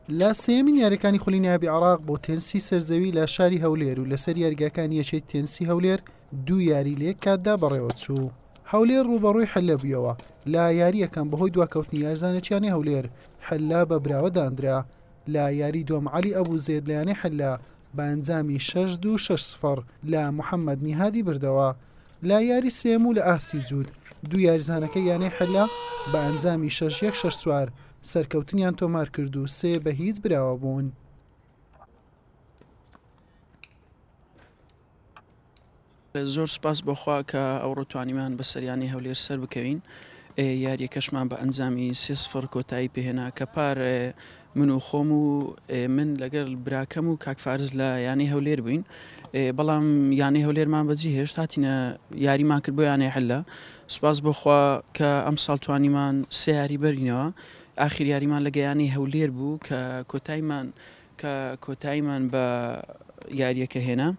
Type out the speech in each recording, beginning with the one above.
لە سێیەمین یاریەکانی خولی نایابی عێراق بۆ تێنسی سەرزەوی لە شاری هەولێر و لەسەر یاریگاکانی یەکێتی تێنسی هەولێر دوو یاری لە یەک کاتدا بەڕێوەچوو. هەولێر ڕووبەڕووی حلە بوویەوە، لە یارییەکەم بەهۆی دواکەوتنی یاریزانێکیانەی هەولێر، حلە بە براوە داندرا. لە یاری دووەم عەلی ئەبوزێد لە یانەی حلە بە ئەنجامی شەش دوو شەش سفڕ لە محەمەد نیهادی بردەوە. لە یاری سێیەم و لە ئاستی جووت، دوو یاریزانەکەی یانەی حلە بە ئەنجامی شەش یەک شەش چوار سەرکەوتنیان تۆمارکرد و سێ بە هیچ براوە بوون. زۆر سوپاس بۆ خوا کە ئەوڕۆ توانیمان بەسەر یانەی هەولێر سەربکەوین، یارییەکەشمان بە ئەنجامی سێ سفڕ کۆتایی پێهێنا کە پار من و خۆم و من لەگەڵ براکەم و کاک فارس لە یانەی هەولێر بووین، بەڵام یانەی هەولێرمان بەجی هێشت هاتینە یاریمان کرد بۆ یانەی حلە. سوپاس بۆ خوا کە ئەمساڵ توانیمان سێ یاری بەرینەوە، ئاخیر یاریمان لەگە یانەی هەولێر بوو کە کۆتاییمان کە کۆتاییمان بە یارییەکە هێنا.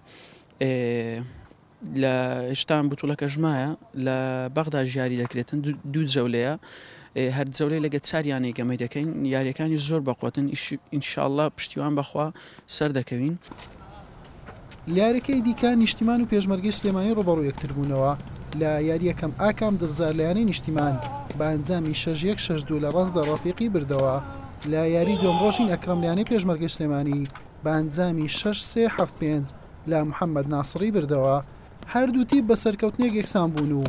لە هێشتان بتوڵەکەش مایە لە بەغدا ژیاری دەکرێتن دوو جەولەیە هەر جەولەی لەگە چار یانەی گەمەی دەکەین یاریەکانی زۆر بەقوتن ئینشاءاللە پشتیوان بەخوا سەر دەکەوین. لە یاریەکەی دیکە نیشتیمان و پێشمەرگەی سلێمانی ڕوبەڕوو یەکتربوونەوە، لە یارییەکەم ئاکام دڵزار لە یانەی نیشتیمان بە ئەنجامی شەش یەک شەش دوو لە ڕەنجدە ڕەفیقی بردەوە، لە یاری دووەم ڕۆژین ئەکرەم لە یانەی پێشمەرگەی سلێمانی بە ئەنجامی شەش سێ حەفت پێنج لە محەمەد ناسڕی بردەوە، هەردوو تیپ بە سەرکەوتنێک یەکسان بوون و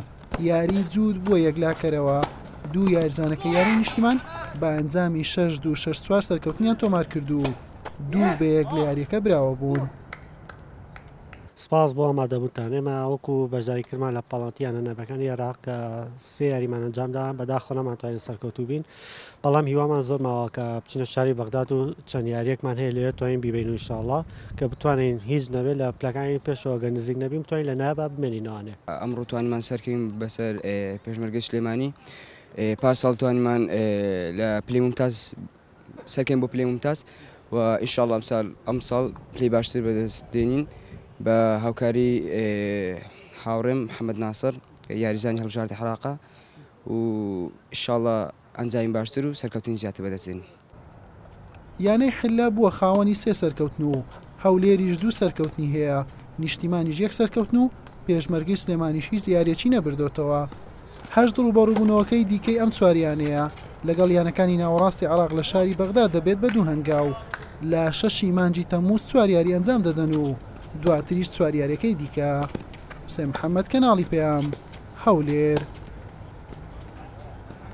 یاری جووت بووە یەکلاکەرەوە، دوو یاریزانەکەی یانەی نیشتیمان بە ئەنجامی شەش دوو شەش چوار سەرکەوتنیان تۆمارکرد و دوو بە یەک لە یارییەکە براوە بوون. سپاس بۆ ئامادەبوونتان. ئێمە وەکو بەشداریکردمان لە پاڵاوتی یانە نایابەکانی عێراق کە سێ یاریمان ئەنجامدا، بەداخەوە نەمانتوانی سەرکەوتوو بین، بەڵام هیوامان زۆر ماوە کە بچینە شاری بەغداد و چەند یارییەکمان هەیە لەوێ توانین بیبەین و ئینشاڵڵا کە بتوانین هیچ نەبێت لە پلەکانی پێشەوە گەر نزیک نەبین بتوانین لە نایابا بمێنینەوانێ. ئەمڕۆ توانیمان سەرکەوین بەسەر پێشمەرگەی سلێمانی، پارساڵ توانیمان لە پلەی مومتاز سەرکەین بۆ پلەی مومتاز و ان شاء اللە ئەمسال ئەمساڵ پلەی باشتر بەدەست دێنین بە هاوکاری هاوڕێم محمد ناسڕ یاریزانی هەڵبژاردە عێراقە و ان شاء اللە ئەنجامی باشتر و سەرکەوتنی زیاتر بەدەست دێنین. یانەی حلە بووە خاوەنی سێ سەرکەوتن و هەولێریش دوو سەرکەوتنی هەیە، نیشتیمانیش یەک سەرکەوتن و پێشمەرگەی سلێمانیش هیچ یارییەکی نەبردۆتەوە. هەشت ڕووبەڕووبوونەوەکەی دیکەی ئەم چوار یانەیە لەگەڵ یانەکانی ناوەڕاستی عێراق لە شاری بەغدا دەبێت بە دوو هەنگاو لە شەشی مانگی تەمموز چوار یاری ئەنجام دەدەن و دواتریش چوار یاریەکەی دیکە. حوسێن محەمەد، کەناڵی پەیام، هەولێر.